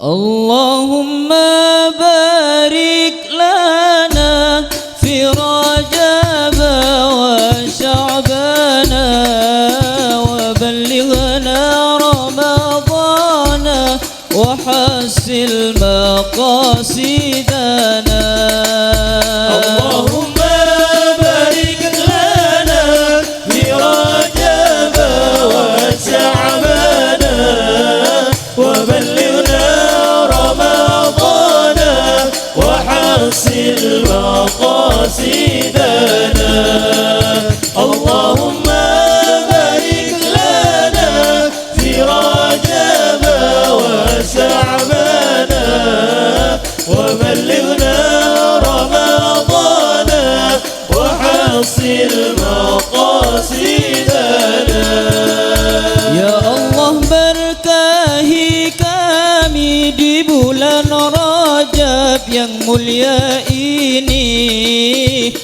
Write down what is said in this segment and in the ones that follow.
اللهم بارك لنا في رجب وشعبان وبلغنا رمضان وحصل مقاصدنا. اللهم بارك لنا في رجب وشعبان وبلغنا رمضان وحصل مقاصدنا. اللهم بارك لنا في رجب وشعبان وبلغنا رمضان وحصل مقاصدنا. Ya Allah, berkahi kami di bulan Rajab yang mulia ini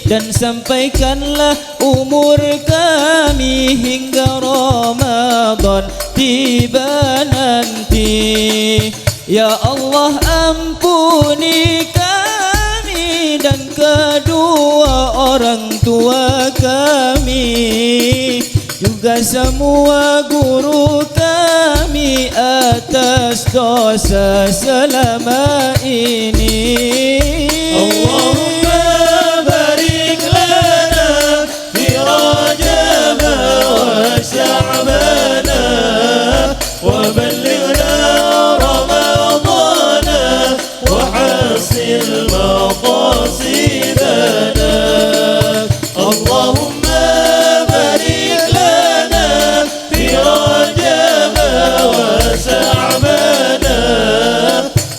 dan sampaikanlah umur kami hingga Ramadan tiba nanti. Ya Allah, ampuni kami dan kedua orang tua kami, juga semua guru kami atas dosa selama ini. اللهم بارك لنا في رجب وشعبان وبلغنا رمضان وحصل مقاصدنا. اللهم بارك لنا في رجب وشعبان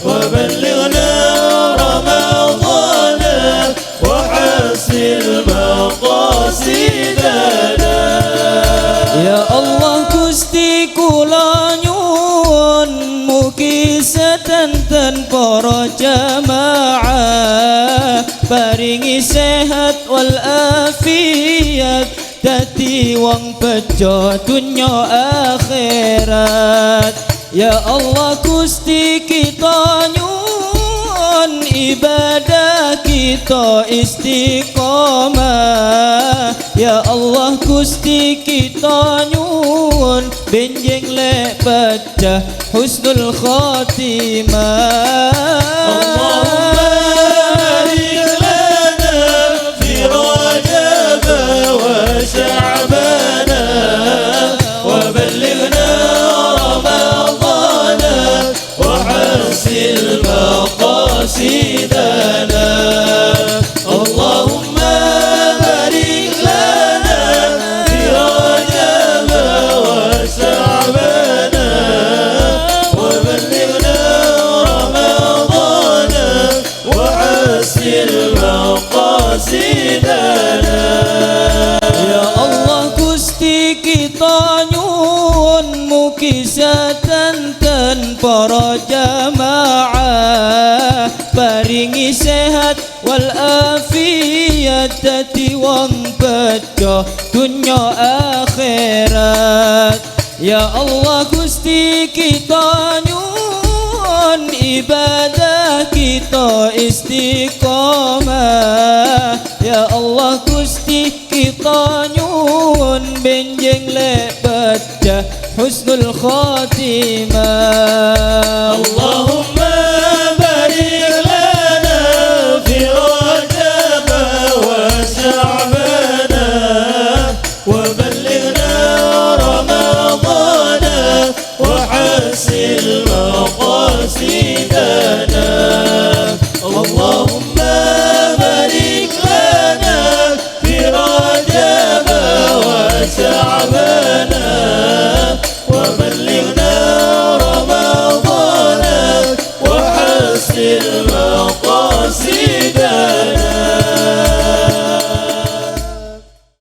وبلغنا رمضان وحصل مقاصدنا. Ya Allah, Gusti, kula nyuwun mugi sedanten para jamaah paringi sehat wal afiat, dadi wong bejo dunya akhirat. Ya Allah, Gusti, kita nyuwun ibadah kita istiqomah. Ya Allah, Gusti, kita nyuwun benjing lek pecah husnul khatimah. اللهم بارك لنا في رجب وشعبان وبلغنا رمضان وحصل مقاصدنا. اللهم بارك لنا في رجب وشعبان وبلغنا رمضان وحصل مقاصدنا. Ya Allah, Gusti, kita nyuwun mugi sedanten para jamaah paringi sehat wal afiat, dadi wong bejo dunya akhirat. Ya Allah, Gusti, kita nyuwun ibadah kita istiqomah. Ya Allah, Gusti, kita nyuwun benjing lek pecah husnul khatimah. اللهم بارك لنا في رجب وشعبان وبلغنا رمضان وحصل مقاصدنا.